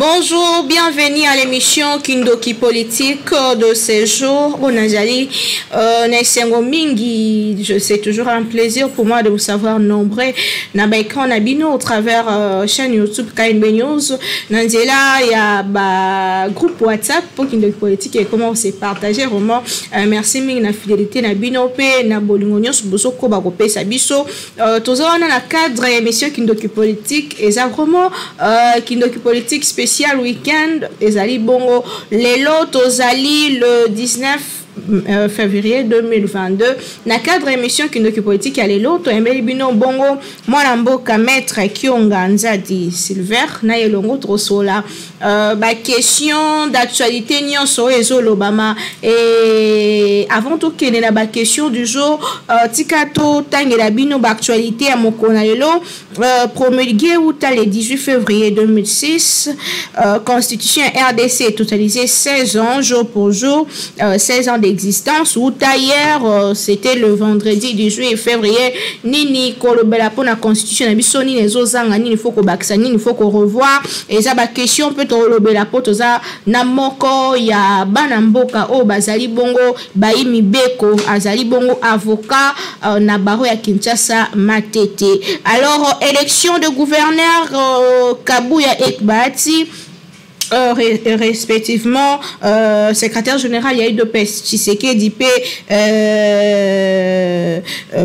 Bonjour, bienvenue à l'émission Kindoki Politique de ce jour. Bonazali, na mingi, je c'est toujours un plaisir pour moi de vous savoir nombreux na ba écran na bino au travers chaîne YouTube KNB News. Na nzela ya ba groupe WhatsApp pour Kindoki Politique et comment se partager vraiment. Merci mingi na fidélité na bino pe na bolingo nyonso bozoko ba kopesa biso. Toza wana na cadre ya émission Kindoki Politique, eza vraiment Kindoki Politique spécial week-end, ezali bongo lelo tozali le 19 février 2022 na cadre émission Kindoki Politique ya lelo toyembeli bino bongo mwana mboka maître Kionga Nzadi Silver na elongo trosola ba question d'actualité nyonso ezolobama. Et avant tokende na ba question du jour, tika totangela bino ba actualité ya mokolo na lelo. Promulgué uta le 18 février 2006, Constitution RDC totalisé 16 ans jour pour jour, 16 ans d'existence. Uta hier, c'était le vendredi 18 février, nini kolobela pona Constitution na biso, nini ezozanga, nini faut kobakisa, nini faut ko revoir. Eza ba question peut tolobela po toza na moko ya bana mboka oyo bazali bongo bayi mibeko, azali bongo avocat na barreau ya Kinshasa Matete. Alors élection de gouverneur Kabuya Ekbati, respectivement secrétaire général ya UDPS Tshisekedi pe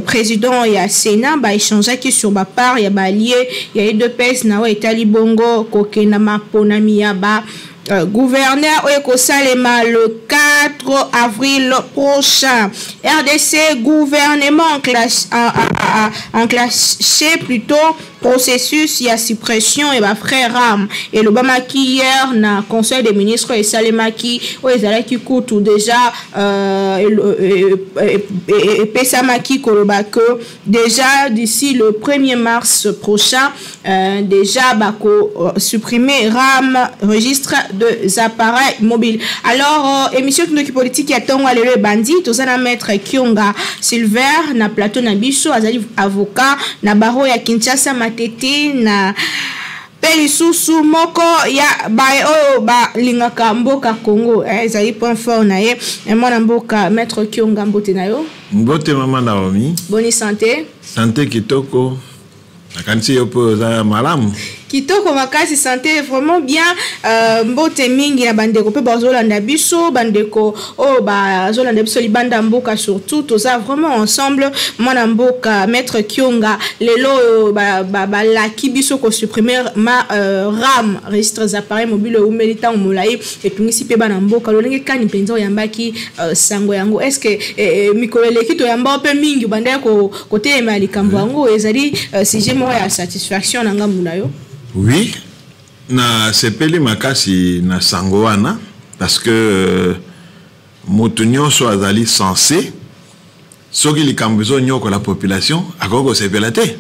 président ya Sénat ba échangeaki sur ba part ya ba allié ya UDPS na oyo etali bongo kokenda maponami ya ba gouverneur oyo ekosalema le 4 avril prochain. RDC gouvernement enclenché plutôt processus ya suppression ya ba frais RAM elobamaki hier na conseil des ministres esalemaki, oyo ezalaki kutu déjà epesamaki koloba que déjà d'ici le 1er mars prochain, déjà bako supprimer RAM, registre des appareils mobiles. Alors émission Kindoki Politique ya ntongo lelo ebandi. Toza na maître Kionga Silver na plateau na biso, azali avocat na barreau ya Kinshasa Matete na mpe lisusu moko ya baye oyo balingaka mboka Congo, ezali point fort na ye. Mwana mboka maître Kionga, mbote na yo. Mbote mama Naomi. Boni santé? Santé kitoko, nakanisi yo mpe oza malamu. Kitoko makasi, santé vraiment bien. Mbote mingi na bandeko mpe bazolanda biso, bandeko oyo bazolanda biso libanda mboka surtout, toza vraiment ensemble. Mwana mboka maître Kionga, lelo oyo balaki biso kosupprimer ma RAM, registre des appareils mobiles, eumeli ntango molai, etungisi mpe bana mboka. Lolenge kani mpenza oyambaki sango yango? Est ce que mikolo eleki toyamba mpe mingi obandaki kotelema ya likambo yango, ezali sujet moko ya satisfaction na ngambu na yo? Oui, nasepeli makasi na sango wana parce que moto nyonso azali censé, soki likambo ezonyokola population, akoki kosepela te.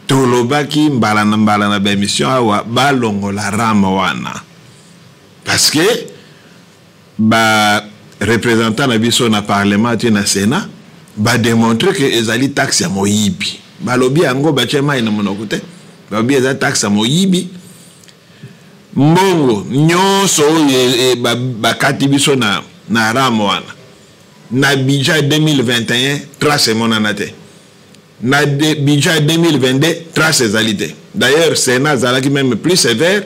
Tolobaki mbala na mbala na baémission awa, balongola RAM wana parce que bareprésentant na biso na parlement ti na Sénat badémontre ke ezali taxe ya moyibi. Balobi yango, batie mai na monoko te, balobi eza taxe ya moyibi. Mbongo nyonso oyo bakati biso na RAM wana, na budget 2021 trace emonana te, na budget 2022 trace ezali te. D'ailleurs Sénat azalaki même plus sévère.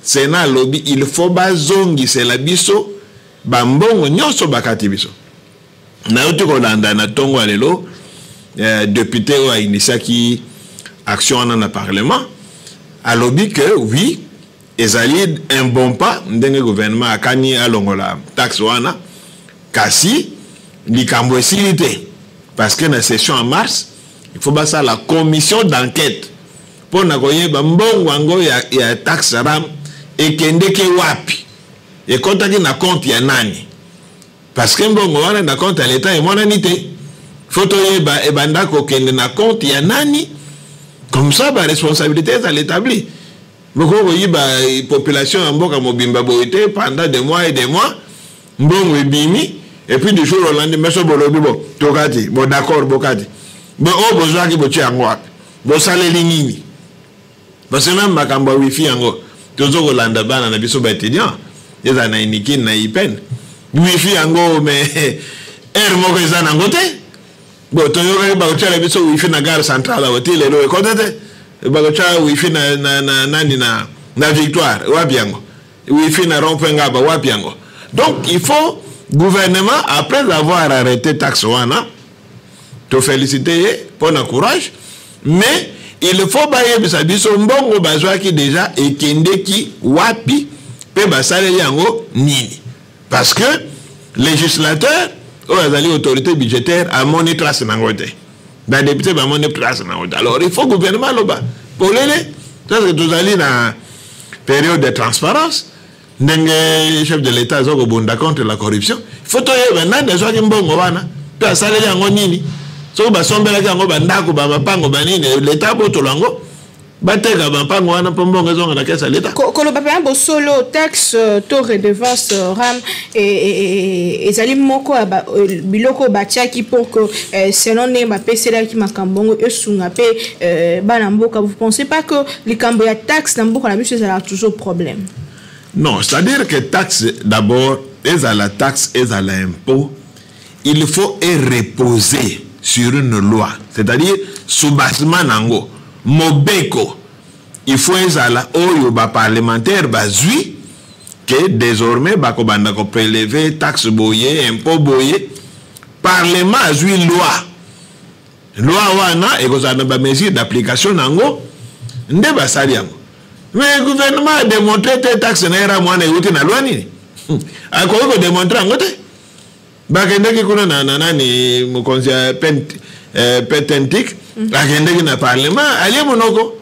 Sénat alobi il faut bazongisela biso bambongo nyonso bakati biso. Nayoti kolanda na ntongo ya lelo député oyo ainitiaki action wana na parlement alobi que oui, ezali un bon pas ndenge gouvernement akani alongola taxe wana, kasi likambo esili te parce que na session en mars il faut basala commission d'enquête mpo na koyeba mbongo yango ya taxe RAM ekendeki wapi, ekɔtaki na compte ya nani, parce que mbongo wana na compte ya leta emonani te. Faut toyeba ebanda kokende na compte ya nani, comme ça baresponsabilité ezala établi. Bokoki koyiba population ya mboka mobimba boye te pendant des mois et des mois, mbongo ebimi et puis du jour au lendemain so bolobi bo tokati bo d'accord, bokati bo oyo bozwaki, botie yango wapi, bosaleli nini? Parce que même makambo ya wifi yango Tozo kolanda bana na biso baétudiant, ezala na Unikin, na IPN, wifi yango mais heure moko eza nango te. Bon, toyokaki bakotiala biso wifi na gare centrale awa, ti lelo ekota te. Bakotia wifi na nani, na Victoire, wapi yango? Wifi na rond-point Ngaba, wapi yango? Donc il faut gouvernement, après avoir arrêté taxe wana, tofélicité ye mpo na courage, mais il faut bayebisa biso mbongo bazwaki déjà ekendeki wapi mpe basaleli yango nini, parce que législateur oyo azali autorité budgétaire amoni trace nango te, badéputé bamoni trace nango te. Alors il faut gouvernement aloba polele, parce que tozali na période de transparence, ndenge chef de l'État aza kobunda contre la corruption. Il faut toyeba nani azwaki mbongo wana mpe asaleli yango nini. Soki basombelaki yango bandako, bamapango, banini, l'État abotola yango, bateka bampango wana mpo mbongo ezonga na caisse ya l'État. Koloba mpenza bosolo, taxe to redevance RAM ezali moko ya biloko oyo batiaki pour que, selon ndenge bapeselaki makambo yango, esunga mpe bana mboka. Vous pensez pas que likambo ya taxe na mboka na biso ezalaka toujours problème? Non, c'est-à-dire que taxe d'abord, ezala taxe, ezala impôt, il faut reposer sur une loi, c'est-à-dire soubassement nango mobeko, il faut ezala oyo baparlementaire bazwi ke désormais bakobanda koprélever taxe boye, impôt boye. Parlement azwi loi, loi wana ekozala na bamesure d'application nango nde basali yango. Mais gouvernement adémontre te taxe na ye RAM wana euti na loi nini. Akoki kodémontre yango te. Bakendeki kuna na nani, mokonzi ya PTNTIC akendeki na parlement, alie monoko,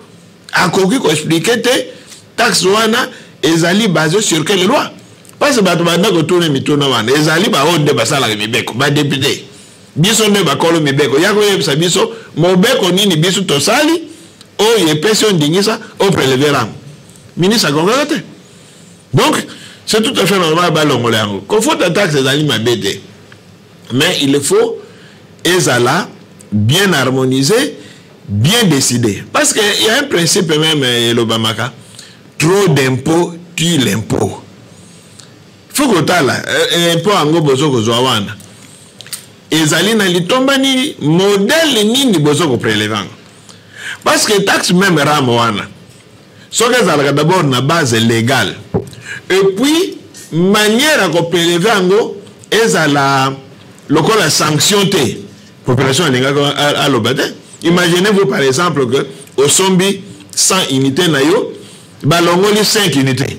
akoki koexpliquer te taxe wana ezali basé sur quelle loi, parce que bato banda kotuna mituna wana ezali baoyo nde basalaka mibeko, badéputé. Biso nde bakolo mibeko, ya koyebisa biso mobeko nini biso tosali oyo epesi yo ndingisa oprélever RAM. Ministre akongaka te. Donc c'est tout à fait normal balongola yango. Kofuta taxe ezali mabe te, mais il faut ezala bien harmonisé, bien décidé, parce que il y a un principe même elobamaka: trop d'impôts tue l'impôt. Faut kotala impôt yango bozo kozwa wana ezali na litomba nini, modèle nini bozo koprélever yango, parce que taxe même RAM wana, soki ezalaka d'abord na base légale et puis manière ya koprélever yango ezala lokola sanction te, population alingaka aloba te. Imaginez-vous par exemple que osombi 100 unité na yo, balongoli 5 unité,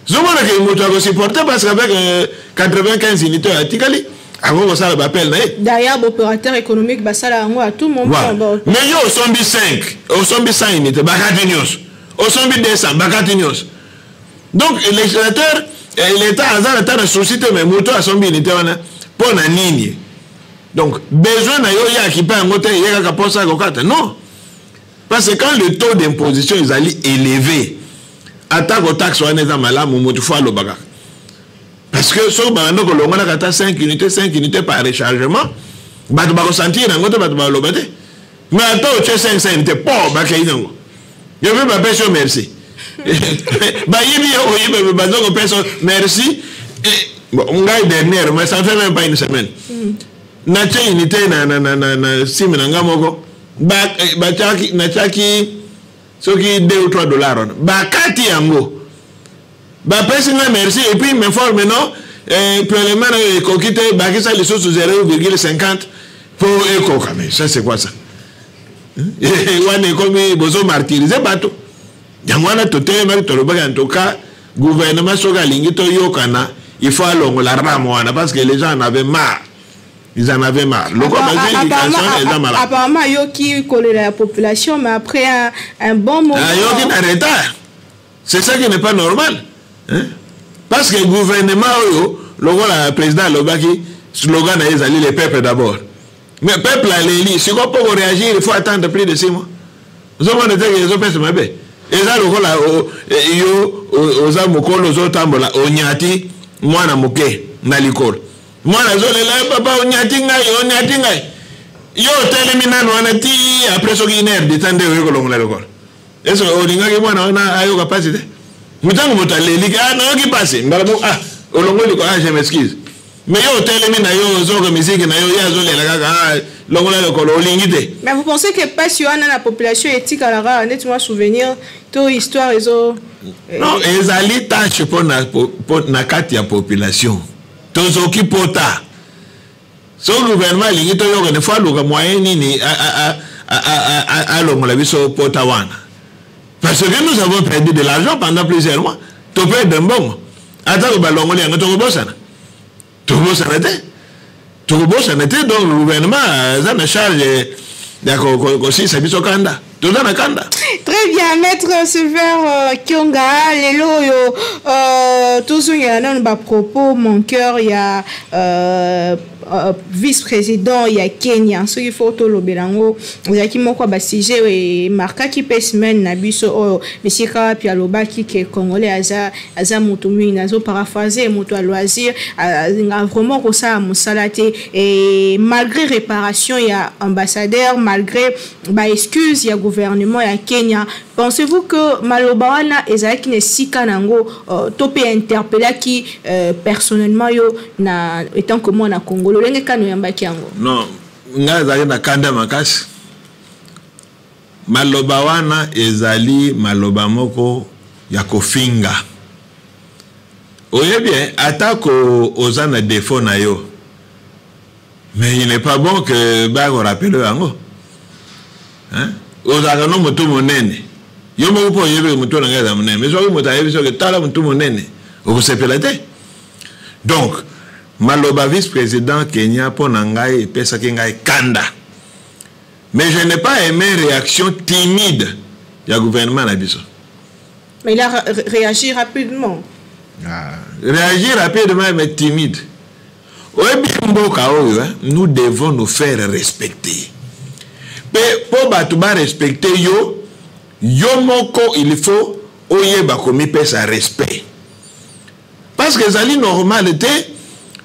ozomona ke moto akosupporte, parce qu'avec 95 unité atikali, akoki kosala baappel na ye. D'ailleurs, baopérateur économique basala yango à tout moment. Voilà. Mais yo osombi 5, osombi 100 unité, bakati nyonso, osombi 200, bakati nyonso. Donc législateur, l'État aza na ta na souci te, mais moto asombi unité wana mpo na nini? Donc besoin na yo, ye akipe yango te, ye kaka mposa akokata. Non, parce que quand le taux d'imposition ezali élevé, atako taxe wana eza malamu, motu faut aloba kaka, parce que soki babanda kolongolaka ata 5 unité, 5 unité par rechargement, bato bakosentir yango te, bato baloba te. Mais ata otie 500 unité, po bakei nango, yo mpe bapesi yo merci, bayibi yo, oyiba, baza kopesa merci. Bon, ngai dernière, mais ça fait même pas une semaine, natie unité na sim na nga moko, batiaki, natiaki soki 2 ou 3 dollars wana, bakati yango, bapesi nga merci et puis m'informe non, prélèvement na yo ekoki te, bakisa lisusu 0,50 mpo ekoka. Mais ça, c'est quoi ça? Wana ekomi bozomartyriser bato. Yango wana totelemaki, tolobaki en tout cas gouvernement soki alingi toyokana, il faut alongola RAM wana, parce que les gens en avaient marre, ils en avaient marre. Apparemment ayoki kolela ya population, mais après un bon moment. Ayoki na retard, c'est ça qui n'est pas normal, hein? Parce que gouvernement oyo, lokola président alobaki, slogan na ye ezali "le peuple d'abord", mais peuple aleli sikoyo, mpo koréagir il faut attendre plus de 6 mois. Ozomona teke ezopesa mabe. Eza lokola yo oza mokolo, ozotambola, onyati mwana moke na likolo, mwana azolela: "Papa, onyati ngai, onyati ngai." Yo otelemi nano wana ti après soki une heure de temps nde oye kolongola lokolo. Est-ce olingaki mwana wana ayoka mpasi te? Ntango moto aleli, ah, nayoki mpasi, mbala moko, ah, olongoli ko, ah, je m'excuse. Mais yo otelemi na yo, ozoyoka miziki na yo, ye azolela kaka, ah, longola lokolo, olingi te. Mais vous pensez que mpasi wana na population etikalaka neti mwa souvenir to histoire ezo... Non, ezali tâche mpo na kati ya population. Tozoki pota. Soki gouvernement elingi toyokana, faut aluka moyen nini alongola biso pota wana. Parce que nous avons perdu de l'argent pendant plusieurs mois. Toperdre mbongo. Atako balongoli yango, tokobosana. Tokobosana te. Tokobosana te, donc le gouvernement aza na charge ya kosilisa biso kanda. Toza na kanda. Très bien, Maître Sylvain Kionga, lelo oyo tozongela nanu ba propos mon cœur ya vice-président ya Kenya. Soki faut tolobela yango, ezalaki moko ya ba sujet oyo emarkaki mpe semaine na biso oyo bisika wapi alobaki ke Congolais aza moto mingi, nazo paraphraser, moto ya loisir, alinga vraiment kosala mosala te. Et malgré réparation ya ambassadeur, malgré ba excuse ya gouvernement ya Kenya, pensez-vous que maloba wana ezalaki na esika nango, to mpe interpellaki personnellement yo na étant que mwana Congo, lolenge kano oyambaki yango? Non, ngai ezalaki na kanda makasi. Maloba wana ezali maloba moko ya kofinga. Oyebi, atako oza na défaut na yo, mais il n'est pas bon que bakorappeler yango. Hein? Ozalaka no motu monene, yo moko mpo oyebi motu na ngai eza monene, mais soki moto ayebi soki tala motu monene, okosepela te. Donc maloba vice-président Kenya mpo na ngai epesaki ngai kanda, mais je n'ai pas aimé réaction timide ya gouvernement na biso. Mais il a réagi rapidement. Ah, réagi rapidement mais timide. Oyebi mboka oyo, hein, nous devons nous faire respecter. Pe po bato ba respecter yo, yo moko il faut oyeba komipesa respect. Parce que ezali normal te,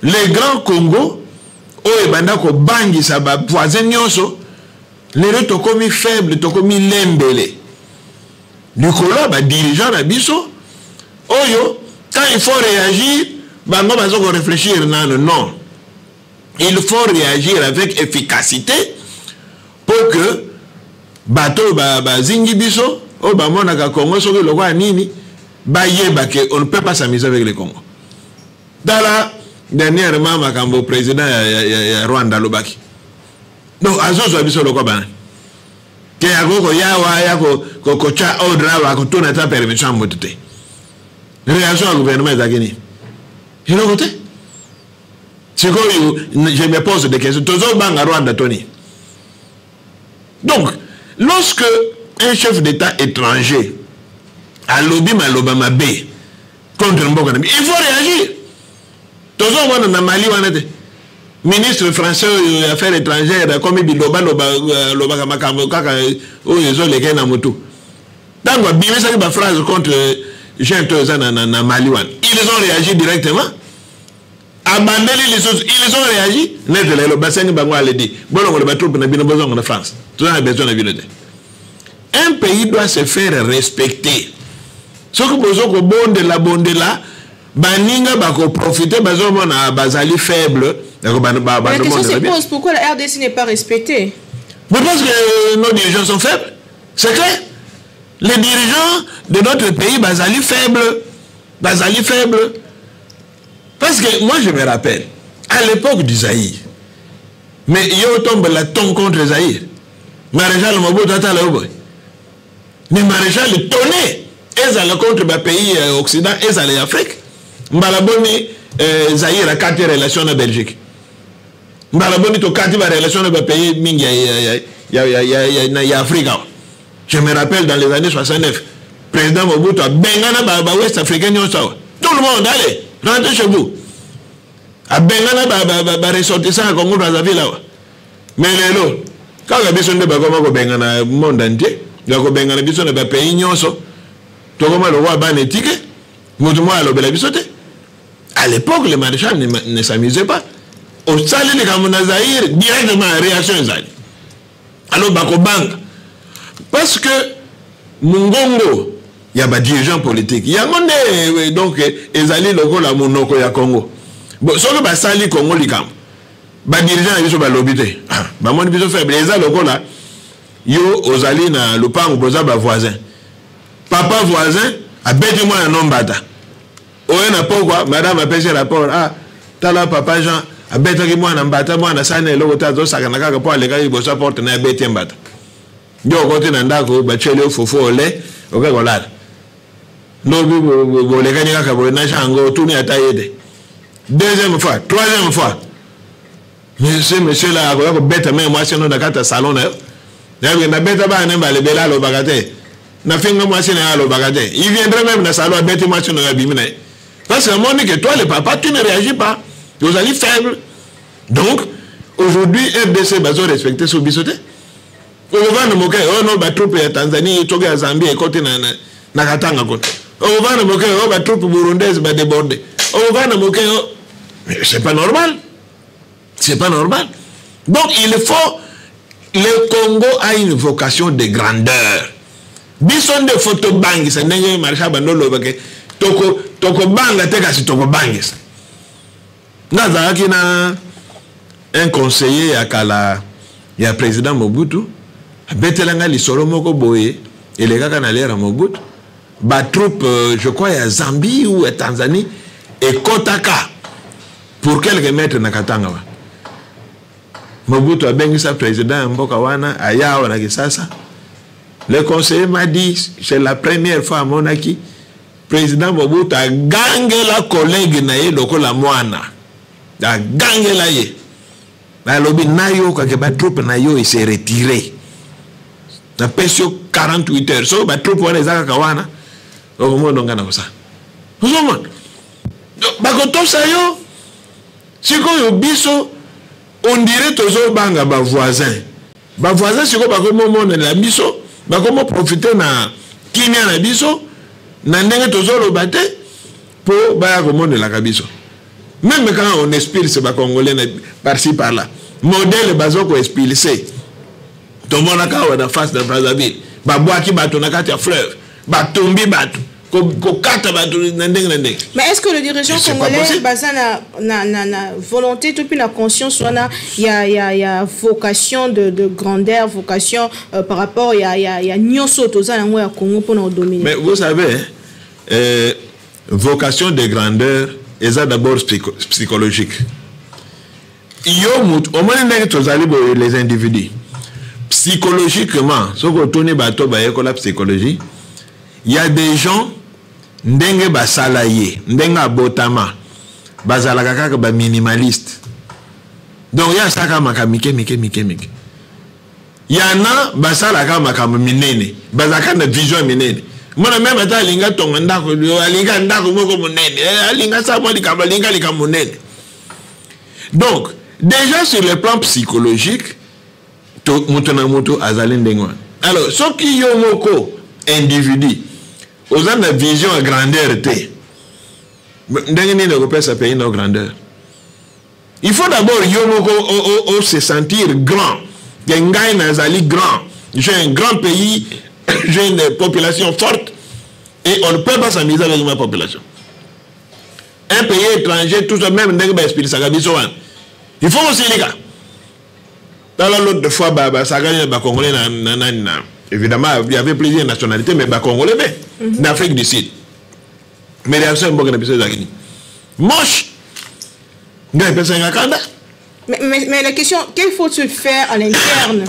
le grand Congo oyo ebanda kobangisa ba voisin nyonso, lelo tokomi faible, tokomi lembele. Likolo ya ba dirigeant na biso oyo, quand il faut réagir, bango bazo ko réfléchir nano. Non, il faut réagir avec efficacité pour que bato bazingi biso oyo bamonaka Congo soki lokola nini, bayeba ke on ne peut pas s'amuser avec le Congo. Tala dernièrement makambo président ya Rwanda alobaki. Donc azozwa biso lokola bana ke akoki koya awa ya kotya ordre awa, akotuna ata permission ya moto te. Réaction ya gouvernement ezalaki nini? Eloko te. Sikoyo je me pose des questions, tozobanga Rwanda to nini? Donc lorsque un chef d'État étranger alobi maloba mabe contre mboka na biso, il faut réagir. Tozomona na Mali wana te, ministre français oyo ya affaires étrangères akomi biloba loba, alobaka makambo kaka oyo ezoleka na motu. Ntango abimisaki baphrase contre junte oyo eza na Mali wana, ils ont réagi directement. Abandeli lisusu, ils ont réagi nete lelo basengi bango aledi bolongola batroupe na bino, bozonga na France, toza na besoin na bino te. Un pays doit se faire respecter. Soki bozo kobondela bondela, baninga bakoprofite, bazomona bazali faible. La question se pose, pourquoi la RDC n'est pas respectée? Mais parce que nos dirigeants sont faibles, c'est clair. Les dirigeants de notre pays bazali faibles, bazali faibles. Parce que moi je me rappelle, à l'époque du Zaïre, mais yo tombe la tombe contre Zaïre. Maréchal Mobutu atala yo boye. Mais maréchal tonné ezala contre ba pays Occident, ezala ya Afrique. Mbala boni Zaïre akati relation na Belgique. Mbala boni tokati ba relation na ba pays mingi ya Afrique. Je me rappelle dans les années 69, président Mobutu abengana ba Ouest africain nyonso awa. Tout le monde, allez, rentrez chez vous. Abengana ba ressortissants ya Congo Brazzaville awa. Mais lelo kaka biso nde bakoma kobengana monde entier, ya kobengana biso na ba pays nyonso. Tokoma lokola bana etike, moto moko alobela biso te. À l'époque, le maréchal ne s'amusait pas. Osali likambo na Zaïre, directement réaction ezali. Alors bakobanga. Parce que mongongo Ya badirigeant politique yango nde donc ezali lokola monoko ya Congo. Bon, soki basali Congo likambo, badirigeant na biso balobi te, ah, bamoni biso faible. Eza lokola yo ozali na lopango, boza bavoisin, papa voisin abeti mwana no mbata. Oyo na pokwa, madame apesi rapport: "Ah, tala, papa Jean abetaki mwana mbata, mwana asali na eloko te, azosakana kaka mpo alekaki liboso ya porte na ye, abeti ye mbata." Nde okoti na ndako, batieli yo fufu, ole, oke kolala. Lobi bolekani kaka boye na Jean yango, otuni ata ye te. Deuxième fois, troisième fois, monsieur, monsieur là akoya kobeta me mwasi no na kati ya salon na yo. Nayebi nabeta bana ne balebele, alobaka te. Nafinga mwasi na ye, alobaka te. Il viendrait même na salon, abeti mwasi na yo, abimi na ye, parce que amoni que toi le papa, tu ne réagis pas, ozali faible. Donc aujourd'hui RDC bazo respecter so biso te. Okovanda moke oyo no batroupe ya Tanzanie toki ya Zambie ekoti na Katanga kuna. Okovanda moke oyo batroupe burundaise badéborde. Okovanda moke oyo, c'est pas normal, c'est pas normal. Donc il faut, le Congo a une vocation de grandeur. Biso nde faut tobangisa ndenge maréchal bando olobake, tokobanga te, kasi tokobangisa. Nga azalaki na un conseiller ya kala ya président Mobutu, abetelanga lisolo moko boye elekaka na l'ère ya Mobutu. Batroupe, je crois ya Zambie ou ya Tanzanie, ekɔtaka pour quelques mètres na Katanga wana. Mobutu abengisa président ya mboka wana, aya awa na Kisasa. Le conseiller m'a dit, c'est la première fois amonaki président Mobutu agangela collègue na ye lokola mwana. Agangela ye, alobi: "Nayokake batroupe na yo ese retirer, napesi yo 48 heures. Soki batroupe wana eza kaka wana, okomona nga na kosala." Ozomona bakotosa yo. Sikoyo biso, on dirait tozobanga bavoisin. Bavoisin sikoyo bakomomonela biso, bakomoprofiter na kimia na biso, na ndenge tozoloba te, mpo baya komonelaka biso. Même quand on expulse bacongolais par-ci par-là, modèle bazo koexpulser, tomonaka awa na face na Brazzaville, babwaki bato na kati ya fleuve, batumbi bato, kokata bato na ndenge na ndenge. Mais est ce que le dirigeant congolais baza na volonté to mpe na conscience wana ya vocation de grandeur, vocation par rapport ya nyonso toza nango ya Congo mpona kodominer? Mais vous savez, vocation de grandeur eza d'abord psychologique. Yo mutu omoni ndenge tozali boye, les individus, psychologiquement, soki otuni bato bayekola psychologie, il y a des gens, ndenge basala ye, ndenge abotama, bazalaka kaka baminimaliste. Donc ye asalaka makambo mike mike mike mike. Yana basalaka makambo minene, bazalaka na vision minene. Mona même ata alinga tonga ndako, alinga ndako moko monene, alinga sala mwa likambo, alinga likambo monene. Donc déjà sur le plan psychologique, moto na moto azali ndenge wana. Alors soki yo moko individu oza na vision ya grandeur te, ndenge nini okopesa pays na grandeur? Il faut d'abord yo moko o se sentir grand, ke ngai nazali grand, j'ai un grand pays, j'ai une population forte et on ne peut pas s'amuser avec ma population, un pays étranger, tout ça. Même ndenge baexpulsaka biso wana, il faut kosilika. Tala l'autre fois basakani na bacongolais na nani na, évidemment il y avait plusieurs nationalités, mais bacongolais mpe na Afrique du Sud. Mais réaction ya mboka na biso ezalaki nini? Moche. Ngai epesanga kanda. Mais la question, qu'il faut se faire à l'interne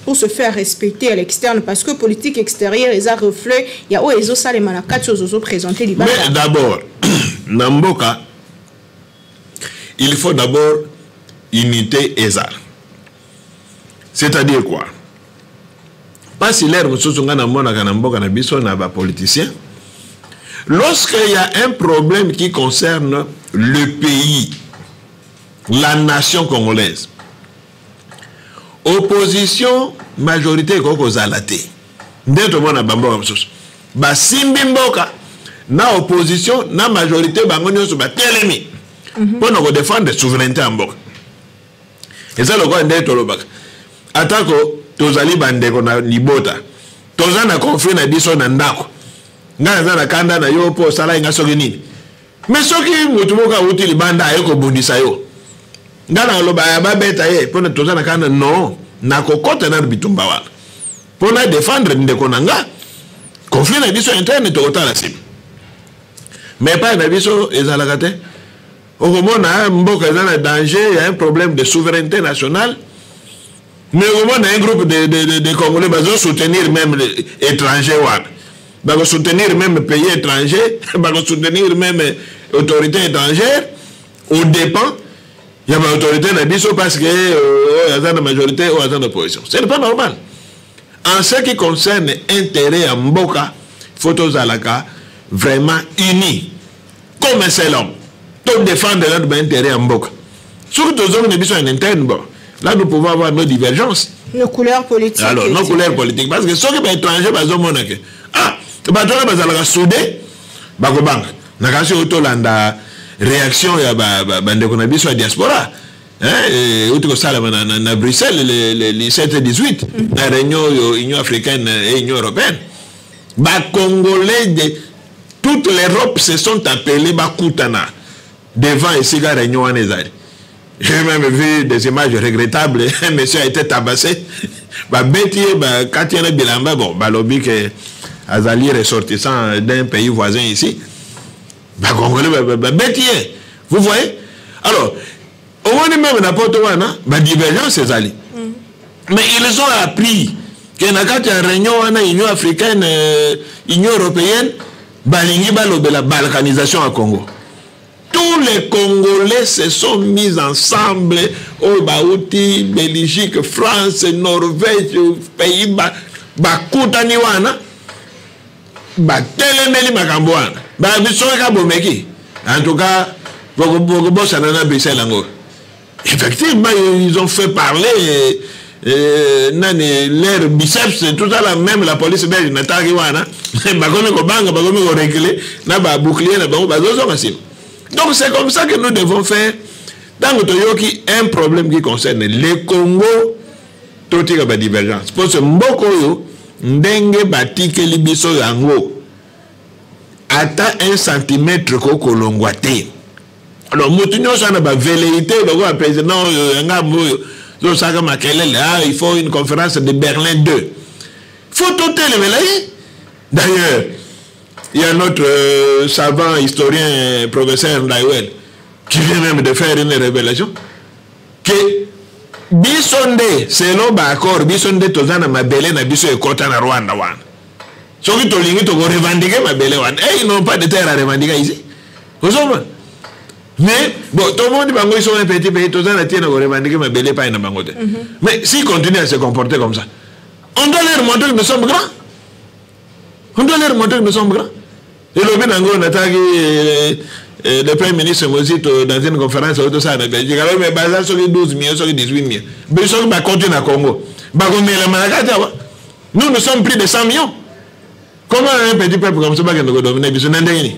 pour se faire respecter à l'externe? Parce que politique extérieure, ils ont reflet, il y a où ils ont ça, les manakats, ils ont présenté. Mais d'abord, na mboka, il faut d'abord unité ezala. C'est-à-dire quoi? Pasi l'heure mosusu nga namonaka na mboka na biso na bapoliticien, lorsqu'il y a un problème qui concerne le pays, la nation congolaise, opposition, majorité ekoki kozala te. Nde tomona bamboka mosusu basimbi mboka na opposition na majorité, bango nyonso batelemi mpo na kodéfendre souveraineté ya mboka. Eza lokola nde tolobaka, atako tozali bandeko na libota, toza na conflit na biso na ndako. Ngai naza na kanda na yo mpo osalaki ngai soki nini. Mais soki motu moko awuti libanda aye kobundisa yo, ngai nakoloba ya babeta ye mpo toza na kanda? Non, nakokɔta nanu bitumba wana mpo na défendre ndeko na nga. Conflit na biso interne tokotala nsima. Mais epai na biso ezalaka te. Okomona mboka eza na danger, ya un problème de souveraineté nationale, mais okomona un groupe de Congolais bazosoutenir même étranger wana, bakosoutenir même pays étranger, bakosoutenir même autorité étrangère au dépens ya baautorité na biso, parce que oyo aza na majorité, oyo aza na opposition. Ce n'est pas normal. En ce qui concerne intérêt ya mboka, faut tozalaka vraiment unis comme un seul homme, todéfendre nanu baintérêt ya mboka. Soki tozongi na biso en interne, bon, là nous pouvons avoir nos divergences. Nos couleurs politiques. Alors, nos couleurs politiques, parce que soki baétranger bazomona ke, ah, bato wana bazalaka soudé, bakobanga. Na kasi oyo tolanda réaction ya bandeko na biso ya diaspora euti kosalama na Bruxelles le 7 et 18, na réunion oyo Union africaine et Union européenne. Bacongolais de toute l'Europe se sont appelés, bakutana devant esika réunion wana ezali. J'ai même vu des images regrettables. Un monsieur a été tabassé, babeti ye, bakati ye na bilamba. Bon, balobi ke azali ressortissant d'un pays voisin ici. Bacongolais babeti ye. Vous voyez? Alors, omoni, même na poto wana badivergence ezali, mais ils ont appris ke na kati ya réunion wana, Union africaine, Union européenne, balingi balobela balkanisation ya Congo. Tous les Congolais se sont mis ensemble, oyo bauti Belgique, France, Norvège, Pays-Bas, bakutani wana, batelemeli makambo wana. Babi soki ka bomeki, en tout cas bokobosana na Bruxelles yango. Effectivement, ils ont fait parler nani, leur biceps, tout ça là. Même la police belge nataki wana, bakomi kobanga, bakomi koreculer na babouclier na bango, bazozonga nsima. Donc c'est comme ça que nous devons faire. Ntango toyoki un problème qui concerne le Congo, totika badivergence, parce que mboka oyo, ndenge batikeli biso yango, ata un centimètre kokolongwa te. Alors motu nyonso ana bavelléité lokola président oyo ya ngambo oyo tozosaka makelele: "Ah, il faut une conférence de Berlin 2." Faut totelemela ye. D'ailleurs, il y a notre savant historien, professeur Ndaiwel, qui vient même de faire une révélation que biso nde, selon baaccord, biso nde toza na mabele na biso ekɔta na Rwanda wana. Soki tolingi, tokorevendiquer mabele wana. Et ils n'ont pas de terre à revendiquer ici, ozomona. Mais bon, tomoni bango, ils sont un petit pays, toza na tina korevendiquer mabele epai na bango te. Mais s'ils continuent à se comporter comme ça, on doit leur montrer que nous sommes grands. On doit leur montrer que nous sommes grands. Elobi nango, nataki le premier ministre Mozito dans une conférence oyo tosala na Belgique. Alors, mais baza soki 12 millions, soki 18 millions, mais soki bakoti na Congo, bakomelama na kati awa. Nous, nous sommes plus de 100 millions. Comment un petit peuple comme ça bakende kodominer biso na ndenge nini?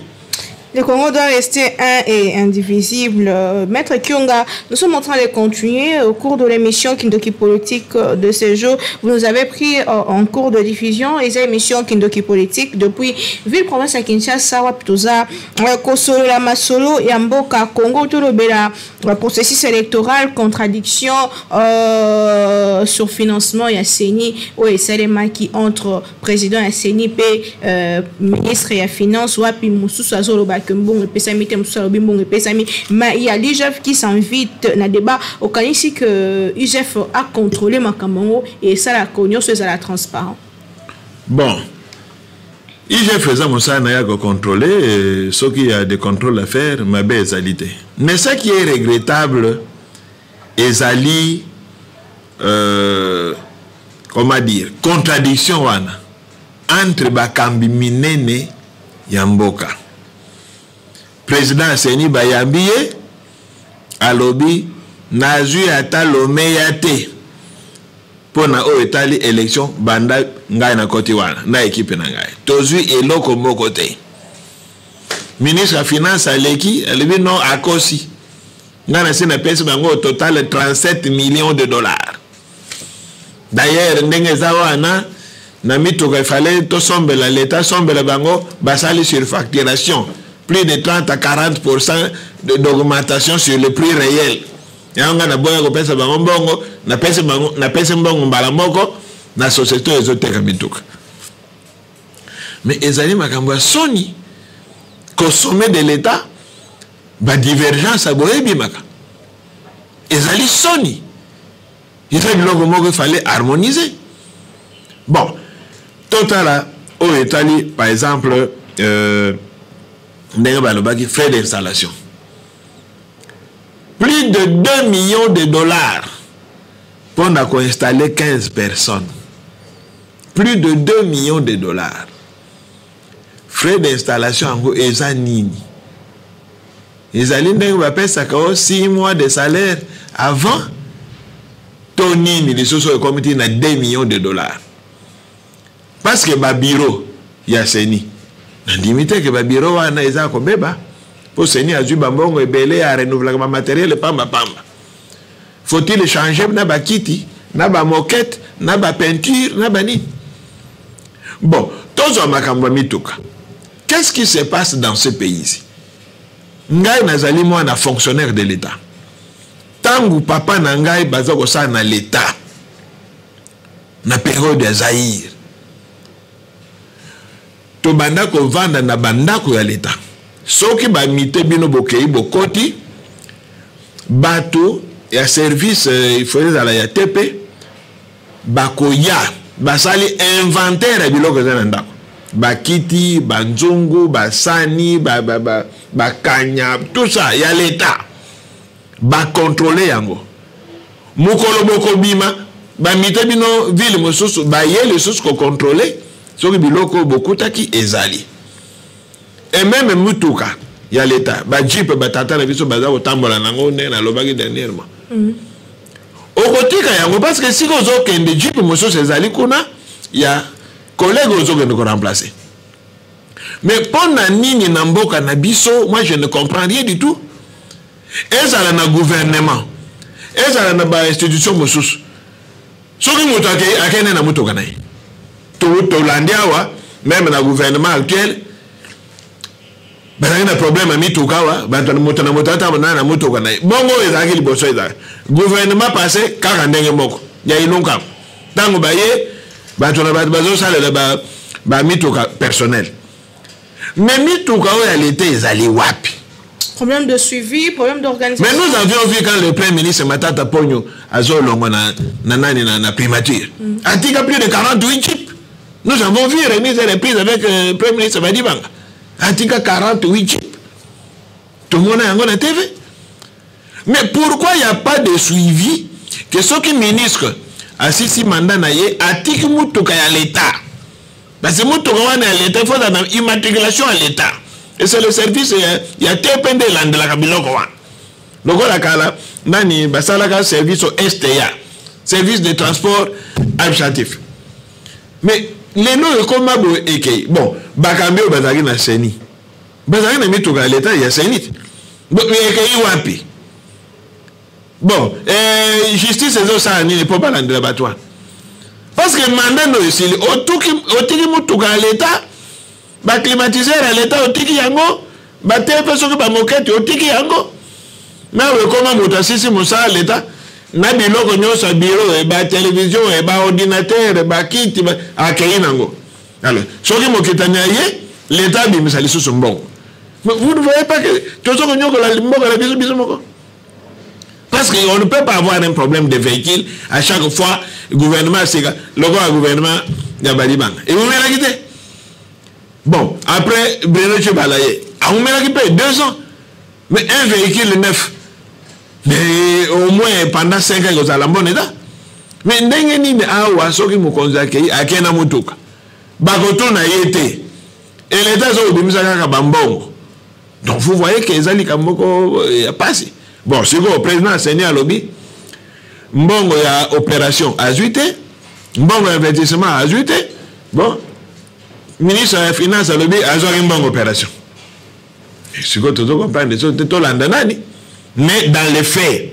Le Congo doit rester un et indivisible. Maître Kyonga, nous sommes en train de continuer au cours de l'émission Kindoki Politique de ce jour. Vous nous avez pris en cours de diffusion les émissions Kindoki Politique depuis ville-province à Kinshasa, wapi toza kosolola masolo ya mboka Congo, tolobela processus électoral, contradiction sur financement ya CENI oyo esalemaki entre président ya CENI mpe ministre ya finance, wapi mosusu azoloba ke mbongo epesami te, mosusu alobi mbongo epesami. Mais il y a l'IGF qui s'invite na débat. Okanisi que IGF a contrôlé makambo yango e esalaka nyonso ezala transparent? Bon, IGF eza mosala na ye ya kocontrôler. Soki ya des contrôles à faire, mabe ezali te. Mais ce qui est regrettable ezali, comment dire, contradiction wana entre bakambi minene ya mboka. Président a CENI, bayambi ye, alobi: "Nazwi ata lomeya te mpo na oyo etali élection. Banda ngai nakoti wana na ekipe na ngai, tozwi eloko moko te." Ministre ya finance aleki, alobi: "Non, akosi. Ngai nasi napesi bango au total 37 millions de dollars." D'ailleurs, ndenge eza wana, Na mituka efale tosombela leta asombela bango, basali surfacturation plus de 30 à 40 d'augmentation sur le prix réel. Yango ngai naboya kopesa bango mbongo, napesi mbongo mbala moko na société oyo ezoteka mituka. Mais ezali makambo ya soni qu'au sommet de l'État badivergence ya boye ebimaka. Ezali soni, eza biloko moko efale harmoniser. Bon, totala oyo etali par exemple ndenge balobaki frais d'installation, plus de 2 millions de dollars mpona koinstaller 15 personnes. Plus de 2 millions de dollars frais d'installation, yango eza nini? Ezali ndenge bapesaka o 6 mois de salaire avant to nini lisusu oyo ekomi ti na 2 millions de dollars? Parce que babureau ya CENI, nandimi te ke babureau wana eza kobeba, mpo CENI azwi bambongo ebele, arenouvelaka bamatériel pambapamba. Faut-il changer na bakiti, na bamoquette, na bapeinture, na banini? Bon, tozwa makambo ya mituka. Qu'est-ce qui se passe dans ce pays-ci? Ngai nazali mwana fonctionnaire de l'État. Ntango papa na ngai baza kosala na l'État na période ya Zaïre, tobanda kovanda na bandako ya l'État. Soki bamite bino, bokei, bokoti, bato ya service, il faut ezala ya TP, bakoya, basali inventaire ya biloko eza na ndako: bakiti, banzungu, basani, bakanya, tout ça ya l'État. Bakontrole yango. Mokolo bokobima, bamite bino ville mosusu, baye lisusu kokontrole soki biloko bokutaki ezali. Et même mutuka ya l'État, bajeep batata na biso baza kotambola nango, ndenge nalobaki dernièrement, okotika yango parce que sika ozokende, jeep mosusu ezali kuna ya collègue ozokende koremplacer. Mais mpo na nini na mboka na biso? Moi, je ne comprends rien du tout. Ezala na gouvernement, ezala na bainstitution mosusu, soki moto akende na motoka na ye, tolandi awa, même na gouvernement actuel bazalaki na problème ya mituka awa. Bato, moto na moto ata na motoka na ye. Bongo oyo ezalaki liboso, ezalaki gouvernement passé kaka ndenge moko ya Ilunkamba. Ntango baye, bato na bato bazosalela bamituka personnel. Mais mituka oyo ya leta ezali wapi? Problème de suivi, problème d'organisation. Mais nous avions vu quand le Premier ministre Matata Ponyo azolongwa na nani, na primature, atika plus de 48 jeep. Nous avons vu remise et reprise avec le Premier ministre Badibanga, atika 48 jeep, tomona yango na TV. Mais pourquoi il n'y a pas de suivi que soki ministre asisi mandat na ye, atiki mutuka ya l'État? Parce que mutuka wana ya l'État, il faut na immatriculation ya l'État et c'est le service ya TP nde elandelaka biloko wana. Lokola kala nani basalaka service au STA, service de transport administratif. Mais lelo ekoma boye, ekei. Bon, bakambi oyo bazalaki na CENI bazalaki na mituka ya l'État ya CENI te. Bon, ekei wapi? Bon, justice ezosala nini mpo balandela bato wana? Parce que mandat no esili, otiki mutuka ya l'État, baclimatiseur ya l'État otiki yango, bate mpe soki bamoquette otiki yango. Na ekoma moto asisi mosala l'État na biloko nyonso ya bureau, batélévision, baordinateur, bakiti, akei nango. Alors soki mokitani aye, l'État abimisa lisusu mbongo. Mais vous ne voyez pas que tozo konyokola mboka na biso, biso moko? Parce qu'on ne peut pas avoir un problème de véhicule à chaque fois. Gouvernement sika, lokola gouvernement ya Badibanga ewumelaki te. Bon, après Bruno Tshibala ye awumelaki mpe 2 ans, mais un véhicule neuf, mais au moins pendant 5 ans ekozala bon état. Mais ndenge nini awa soki mokonzi akei, akei na motuka, bakotuna ye te? Eleta azokobimisa kaka bambongo. Donc vous voyez que eza likambo moko ya pasi. Bon, sikoyo président CENI alobi mbongo ya opération azwi te, mbongo ya investissement azwi te. Bon, ministre ya finance alobi azwaki mbongo opération. Sikoyo tozo comprendre so te, tolanda nani? Mais dans les faits,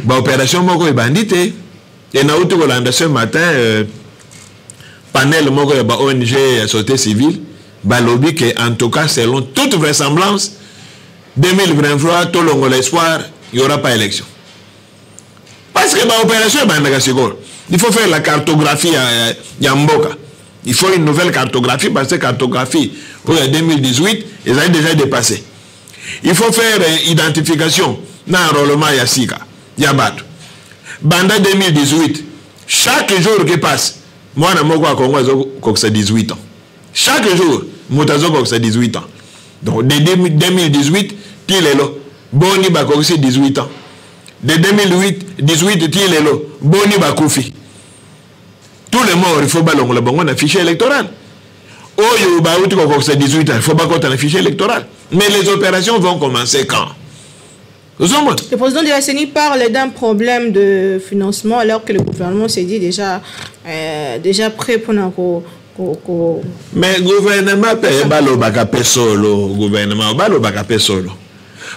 baopération moko ebandi te. E nauti kolanda ce matin panel moko ya ba ONG ya société civile, balobi ke en tout cas, selon toute vraisemblance, 2023, tolongola espoir, il y aura pas élection. Parce que baopération ebandaka sikoyo. Il faut faire la cartographie ya mboka. Il faut une nouvelle cartographie, parce que cartographie oyo ya 2018 ezali déjà dépassé. Il faut faire identification na enrôlement ya sika ya bato. Banda 2018, chaque jour qui passe, mwana moko ya Congo azokokisa 18 ans. Chaque jour, moto azokokisa 18 ans. Donc de 2018 ti lelo, boni bakokisi 18 ans? De 2008 18 ti lelo, boni bakufi? Tous les morts, il faut balongola bango na fichier électoral. Oyo bauti kokokisa 18 ans, il faut bakota na fichier électoral. Mais les opérations vont commencer quand? Le président de la CENI parle d'un problème de financement, alors que le gouvernement s'est dit déjà prêt pour ko Mais gouvernement pe balobaka pe solo, gouvernement balobaka pe solo.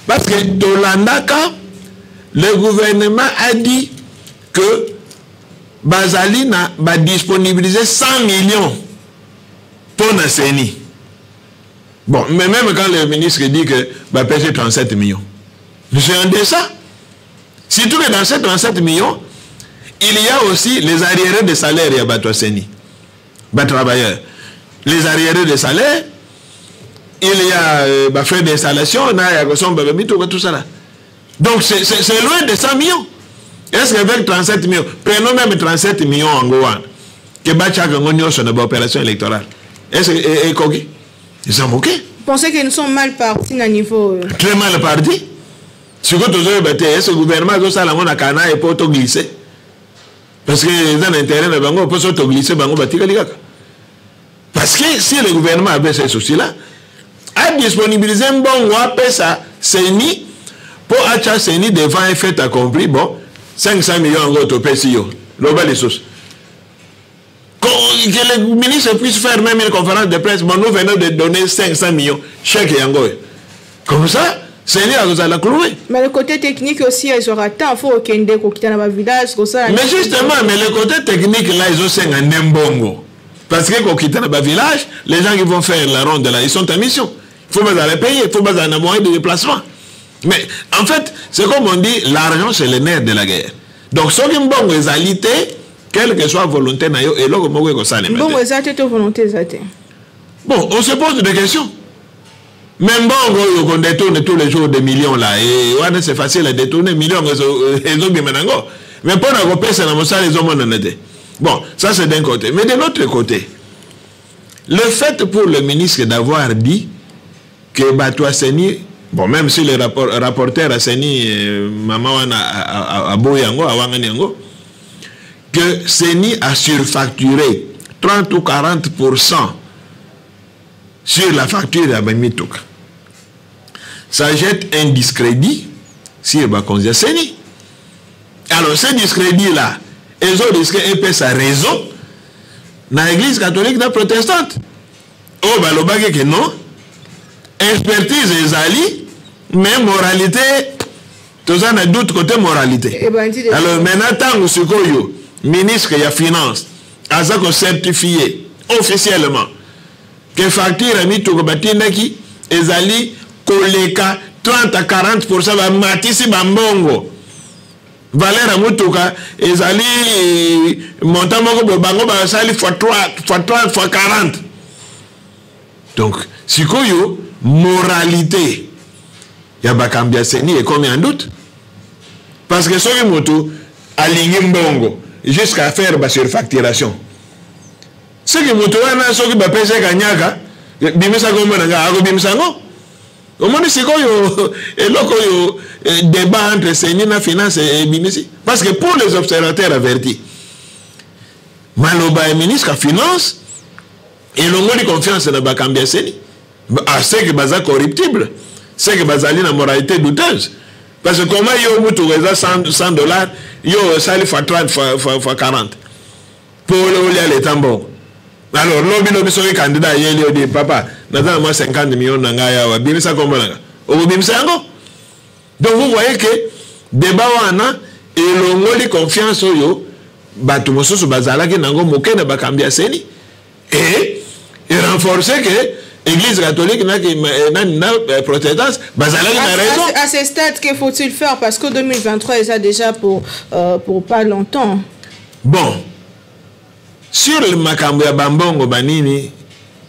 Parce que tolandaka, le gouvernement a dit que bazali na ba disponibiliser 100 millions pour la CENI. Bon, mais même quand le ministre dit que va payer 37 millions, c'est un dessin. Surtout que dans ces 37 millions, il y a aussi les arriérés de salaire, il y a bato CENI, ba travailleurs. Les arriérés de salaire, il y a ba frais d'installation, na ya kosomba ba mituka, tout ça là. Donc c'est loin de 100 millions. Est-ce qu'avec 37 millions, prenons même 37 millions en Goa, que batiaka ngo nyonso na ba opération électorale? Est-ce que ekoki? Ils sont ok. Vous pensez qu'ils sont mal partis à niveau Très mal partis. Ce que tu as dit, est-ce que le gouvernement a ça na kana et pour glisser? Parce que dans l'intérêt de bango, pour se glisser bango batikali kaka. Parce que si le gouvernement avait ce souci-là, a disponibilisé un bon pesa CENI pour acheter CENI devant un fait accompli, bon, 500 millions en gros to pesi yo. Loba les sources. Que le ministre puisse faire même une conférence de presse, bon, nous venons de donner 500 millions, chèque yango. Comme ça, CENI a la clouer. Mais le côté technique aussi, ils auront temps, il faut qu'il y ait des gens dans le village, comme ça. Mais justement, mais le côté technique, là, ils ont 5 mbongo. Parce que quand ils quittent le village, les gens qui vont faire la ronde là, ils sont en mission. Il faut pas aller payer, il faut pas avoir un moyen de déplacement. Mais en fait, c'est comme on dit, l'argent c'est le nerf de la guerre. Donc, ce qui est bon, réalité, quelle que soit volonté, na yo, et là, comment est-ce que ça les Bon, met? réalité, volonté, réalité. Bon, on se pose des questions. Même bon, on détourne tous les jours des millions là, et ouais, c'est facile à détourner millions, ils ont bien maintenant. Mais pour la repère, c'est la salle, ils ont mon honnêteté. Bon, ça c'est d'un côté. Mais de l'autre côté, le fait pour le ministre d'avoir dit que bato ya CENI, bon, même si le rapporteur a CENI, maman wana a boyango, a wanganyango, que CENI a surfacturé 30 ou 40% sur la facture de mituka. Ça jette un discrédit sur bakonzi ya CENI. Alors ce discrédit-là, ils ont risqué un peu sa raison dans l'église catholique, dans la protestante. Oh, bah, le bagage que non, expertise ezali, mais moralité, tout ça n'a doute côté moralité. Eh ben, dis de- Alors maintenant, tant que sikoyo, ministre ya finance, a ça certifié officiellement que facture ya mituka batindaki ezali koleka 30 à 40% ba matisi ba mbongo. Valeur ya mutuka ezali montant moko boye, bango basali fois 3, fois 3, fois 40. Donc, sikoyo, moralité ya bakambi ya CENI ekomi en doute. Parce que soki motu alingi mbongo jusqu'à faire ba surfacturation, soki motu wana soki bapesi kanyaka, bimisa kombo na nga, akobimisa ngo. Omoni sikoyo eloko oyo, débat entre CENI na finance ebimisi. Parce que pour les observateurs avertis, maloba ya ministre ya finance elongoli confiance na bakambi ya CENI. Ah, c'est que baza corruptible, c'est que bazali na moralité douteuse. Parce que comment yo mutu eza 100 $, yo osali fois 30, fois 40 pour olia leta mbongo. Alors lobi lobi soki candidat ayeli yo di papa, naza na mwa 50 millions na ngai awa, bimisa kombo na nga. Okobimisa yango. Donc vous voyez que débat wana elongoli confiance oyo Bato mosusu bazalaki nango moke na bakambi ya CENI et renforcer que Église catholique na na, na protestance bazalaki na raison. À ce stade, que faut-il faire? Parce que 2023 est déjà pour pas longtemps. Bon, sur le makambo ya bambongo banini,